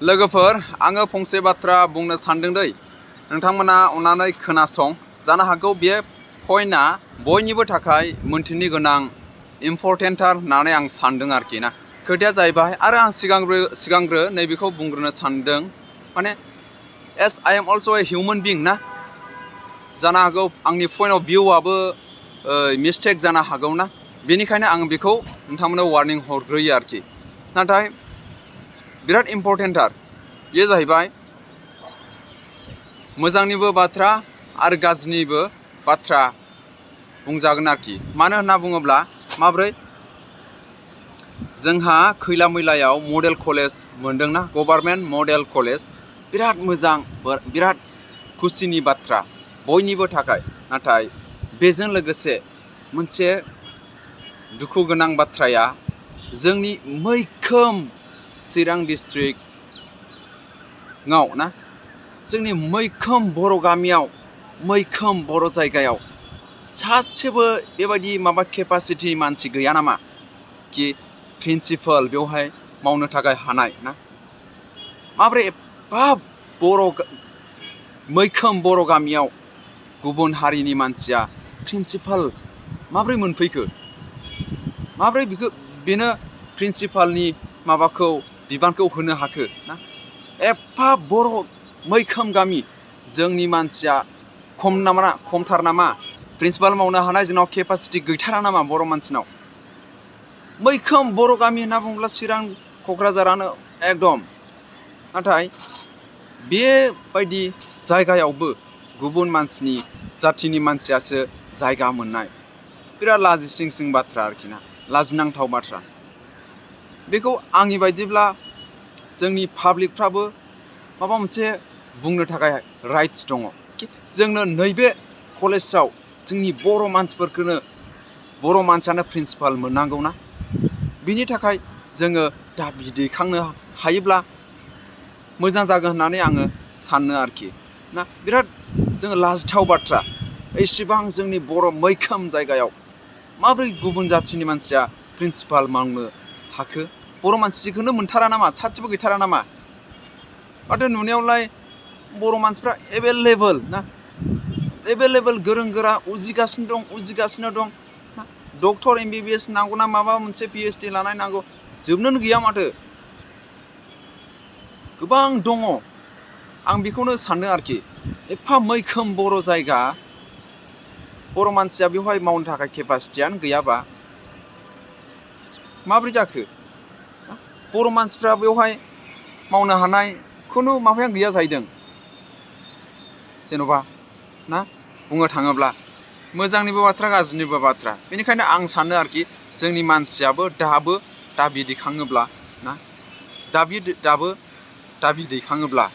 लोगोफोर आङो फंसे बाथ्रा बुंनो सानदों दै नोंथांमोना अननानै खोनासं जानो हागौ बे पइन्टआ बयनिबो थाखाय मोनथिनो गोनां इम्परटेन्टथार होननानै आं सानदों आरोखि ना खोथाया जाहैबाय आरो आं सिगांग्रो नैबेखौ बुंग्रोनो सानदों माने as I am also' a human being ना जानो हागौ आंनि पइन्ट अफ भिउआबो मिस्टेक जानो हागौ ना बेनिखायनो आं बेखौ नोंथांमोननो वार्निं हरग्रोयो आरोखि नाथाय बिराद इम्परटेन्टथार बेयो जाहैबाय मोजांनिबो बाथ्रा आरो गाज्रिनिबो बाथ्रा बुंजागोन आरोखि मानो होनना बुङोब्ला माब्रै जोंहा खैला मैलायाव मडेल कलेज मोनदोंना गभर्नमेन्ट मडेल कलेज बिराद मोजां बिराद खुसिनि बाथ्रा बयनिबो थाखाय नाथाय बेजों लोगोसे मोनसे दुखु गोनां बाथ्राया जोंनि मैखोम चिरां डिस्ट्रिक्टआव ना जोंनि मैखोम बर' गामियाव मैखोम बर' जायगायाव सासेबो बेबायदि माबा केपासिटि मानसि गैया नामा कि प्रिन्सिपाल बेवहाय मावनो थाखाय हानाय ना माब्रै एफा मैखोम बर' गामियाव गुबुन हारिनि मानसिया प्रिन्सिपाल माब्रै मोनफैखो माब्रै बेनो प्रिन्सिपालनि माबाखौ बिबानखौ होनो हाखो ना एफा बर' मैखोम गामि जोंनि मानसिया खमथार नामा प्रिन्सिपाल मावनो हानाय जोंनाव केपासिटि गैथारा नामा बर' मानसिनाव मैखोम बर' गामि होनना बुङोब्ला चिरां क'क्राझारानो एकदम नाथाय बेबायदि जायगायावबो गुबुन मानसिनि जाथिनि मानसियासो जायगा मोननाय बिराद लाजिसिंसिं बाथ्रा आरोखि ना लाजिनांथाव बाथ्रा बेखौ आंनि बायदिब्ला जोंनि पाब्लिकफ्राबो माबा मोनसे बुंनो थाखाय राइट्स दङ कि जोंनो नैबे कलेजाव जोंनि बर' मानसिफोरखौनो बर' मानसियानो प्रिन्सिपाल मोननांगौ ना बिनि थाखाय जोङो दाबि दैखांनो हायोब्ला मोजां जागोन होननानै आङो सानो आरोखि ना बिराद जोङो लाजिथाव बाथ्रा एसेबां जोंनि बर' मैखोम जायगायाव माब्रै गुबुन जाथिनि मानसिया प्रिन्सिपाल मावनो हाखो बर' मानसिखौनो मोनथारा नामा सासेबो गैथारा नामा माथो नुनायावलाय बर' मानसिफ्रा एभेलेबोल ना एभेलेबोल गोरों गोरा उजिगासिनो दं ना डक्टर MBBS नांगौ ना माबा मोनसे PhD लानाय नांगौ जोबनोनो गैया माथो गोबां दङ आं बेखौनो सानो आरोखि एफा मैखोम बर' जायगा बर' मानसिया बेवहाय मावनो थाखाय केपासिटियानो गैयाबा माब्रै जाखो बर' मानसिफ्रा बेवहाय मावनो हानाय खुनु माबायानो गैया जाहैदों जेन'बा ना बुंनो थाङोब्ला मोजांनिबो बाथ्रा गाज्रिनिबो बाथ्रा बेनिखायनो आं सानो आरोखि जोंनि मानसियाबो दाबो दाबि दैखाङोब्ला ना दाबि दैखाङोब्ला